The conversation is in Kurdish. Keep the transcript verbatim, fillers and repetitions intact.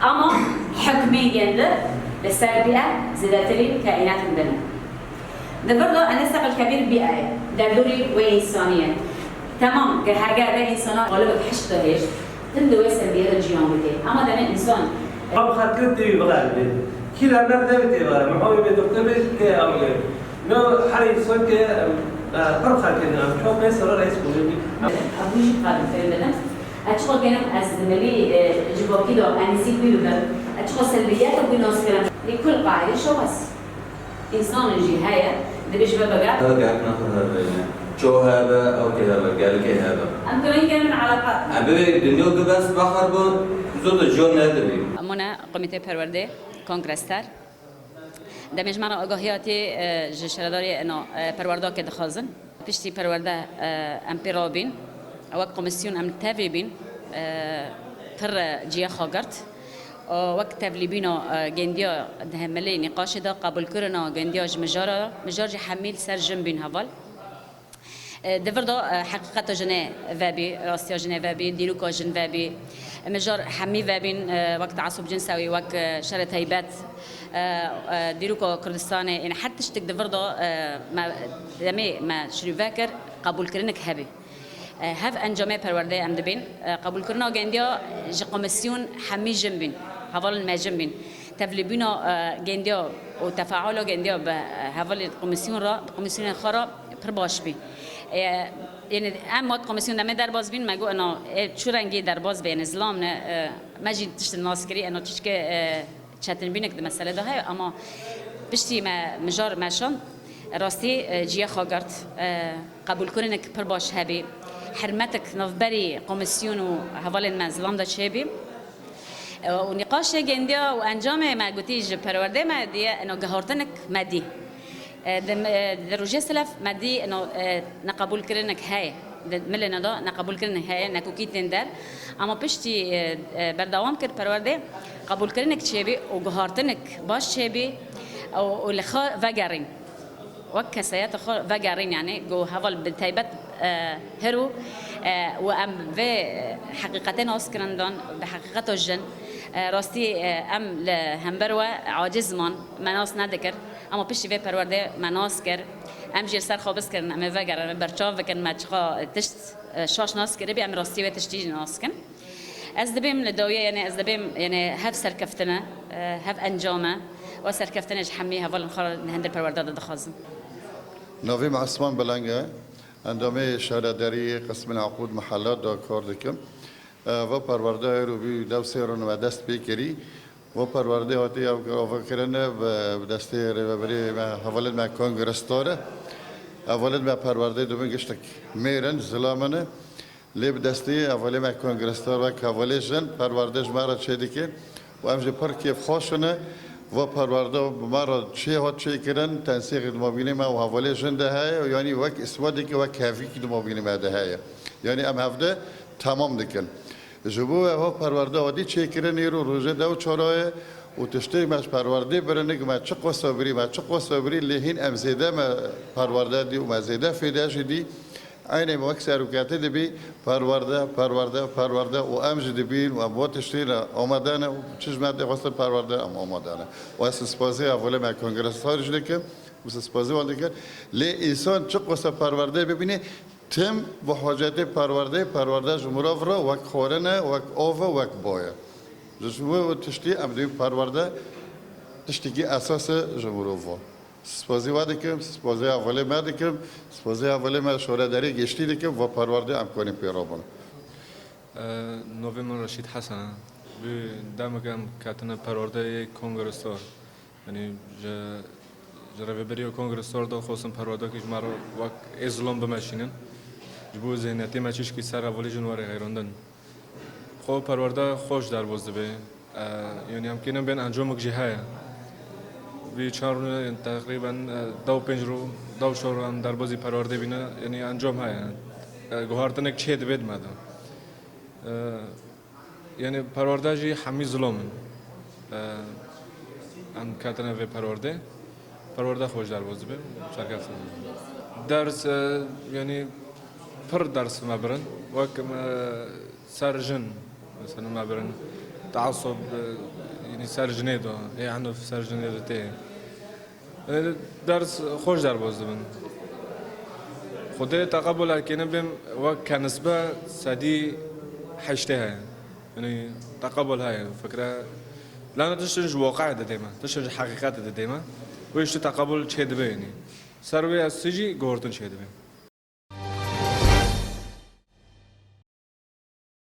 Ama hukmê yên li, li ser bîe zêdetirî kaînatên din e. Di vir de Enes Eqil Kebîr bîe ye, derdorî wê însanî ye. Temam, ke heger vê însana xalibek hişk de hêşt, tim di wê serbiyê de ciyan bidê. Ama demê însan Ev xelkê tê wî bixelibê. Kî lerner devê tê vare, min ew ê bê doktor bê jî tê ew ê. No her însan ke, e, pir xelkê ne, em çawa pê sera reîs bûne bî. Ev jî xelkê tê bidin. Ez çiqo kênim ez milî, e, civakî de enîzî wî bibim. Ez çiqo selbiyet wî nas kirim. Li kul qaîde şewaz. Însanên jî heye, dibê ji me bibe. Her gehek naxwe her rêne. Ço hebe, ew kê hebe, gelkê hebe. Em kirin kirin eleqat. Em bibê dinya du bes baxar bû, zû tu jiyan nedibî. Em ne komîtê perwerdê, kongrester. Demê ji me re agahiya tê, e, ji şaredarê eno, e, perwerdakê dixwazin. Piştî perwerde, e, em pê re bîn. Wek komîsyon em tevlî bîn, e, pir, e, ciya xwe girt. Û wek tevlîbîna, e, gendiya di hemelê nîqaşê de qebûlkirina gendiya ji mijara, mijar jî hemî li ser jin bîn heval. E, di vir de, e, heqîqeta jinê vebî, rastiya jinê vebî, dîroka jin vebî. Mijar hemî vebîn, e, wek teasub cinsewî, wek, e, şerê teybet, e, e, dîroka Kurdistanê, yani her tiştik di vir de, e, me, demê me şirî vekir, qebûlkirinik hebî. E, hev encamê perwerdeyê em dibîn. E, qebûlkirina gendiya ji komîsyon hemî jin bîn, hevalên me jin bîn. Tevlîbûna, e, gendiya û tefaula gendiya bi, e, hevalê komîsyon re, bi komîsyonên xwe re pir baş bî. E, yani em wek komîsyon demê derbas bîn, me got, ena, e, çi rengî derbas be, yani zilam ne, e, me jî tiştin nas kirî, ena çişke, e, çetinbînek di mesele de heye, ama piştî me mijar meşand, rastî, e, ciya xwe girt, e, qebûlkirinek pir baş hebî, hirmetek navberî komîsyon û hevalên me zilam de çêbî. E, û nîqaşê gendiya û encamê me gotî ji perwerdê me diye, eno gihartinek me dî. E, di, e, di rojê selef me dî, eno, e, neqebûlkirinek heye. Di milê ne de neqebûlkirinek heye, nekokî tên der. Ama piştî, e, e, berdewam kir perwerdê, qebûlkirinek çêbî û guhartinek baş çêbî û, û li xwe vegerîn. Wek kesayeta xwe vegerîn, yani, ku heval bi taybet, e, hiro, e, û em vê, e, heqîqetê nas kirin dan, bi heqîqeta jin, e, rastî, e, em li hember we aciz man, me nas nedikir. Ama piştî vê perwerdê me nas kir. Em jî li ser xwe biskirin, em ê vegerin, em ê berçav bikin, me çiqa tişt, e, şaş nas kiribî, em rastî wê tiştî jî nas kin. Ez dibêm li dawiyê, yani ez dibêm, yani hev serkeftine, e, hev encame, û serkeftine ji hemî hevalên xwe re li hundir perwerde de dixwazim. Navê me Esman Beleng e. Endamê şaredariyê qismên eqûd mehela de kar dikim. E, va perwerde êro bî dew sê ron me dest pê kirî. Va perwerdê hatiye avakirine bi, bi destê rêvebirê me, hevalên me kongresdar e. Hevalên me perwerdê dibin giştek mêr in, zilam in. Lê bi destê hevalê me kongresdar wek hevalê jin perwerde ji me re çêdike û em jî pir kêfxweş in. Va perwerde bi me re çê hat çêkirin, tensîqê di mabînê me û hevalê jin de heye û yanî wek îswadeke, wek hevîk di mabînê me de heye. Yanî em hevde temam dikin. Ji bo ev perwerde hatî çêkirin, îro rojê dew çara ye û tiştê me ji perwerdê birinik, me çi qasa birî, me çi qasa birî, lê hîn em zêde me perwerde dî û me zêde fêde jî dî. Eynê me wek serokatê dibî perwerde, perwerde, perwerde û em jî dibîn û em bo tiştî re amade ne û çi ji me tê xwestin perwerde em amade ne. Û ez spasî hevalê me kongresdar jî dikim û spasî wan dikim. Lê însan çi qasa perwerdeyê bibîne, tim bi hacetê perwerdeyê, perwerde ji mirov re wek xwarin e, wek av e, wek ba ye. Ji bo tiştî em dibîn perwerde tiştekî esas e ji mirov re. Spasî we dikim, spasî hevalê me dikim, spasî hevalê me şaredarê giştî dikim, va perwerde em kanîn pê re bin. E, navê min Reşîd Hesen e. Bi demeke em ketine perwerdeyê kongresor. Yanî ji, ji rêveberiya kongresor de xwestin perwerdekî ji me re wek ê zilam bimeşînin. Ji bo zihniyetê me çişkî ser hevalê jin were xeyrandin. Xwe perwerde xweş derbas dibe. E, yanî em kênin bên encamek jî heye. Vî çar rûne, yanî teqrîben, e, dew pênc rû, dew çar rû em derbazî perwerdê bîne, yanî encam heye. E, guhartinek çê dibe di me de. E, yanî perwerde jî hemî zilam in. E, em ketine vê perwerdê. Perwerde xweş derbas dibe, serkeftin. Ders, e, yanî pir ders me birin. Wek me ser jin, mesela me birin. Teasub, e, yanî ser jinê de, ê enûf ser jinê de tê. E, ders xweş derbas dibin. Xwedê teqebul erkêne bêm wek kenisbe sedî heştê heye. Yanî teqebul heye, fikre. Lana tiştin ji waqayê didê me, tiştin ji heqîqetê didê me. Wê ji tu teqebul çê dibe yanî. Ser wê ez sijî guhurtin çê dibe.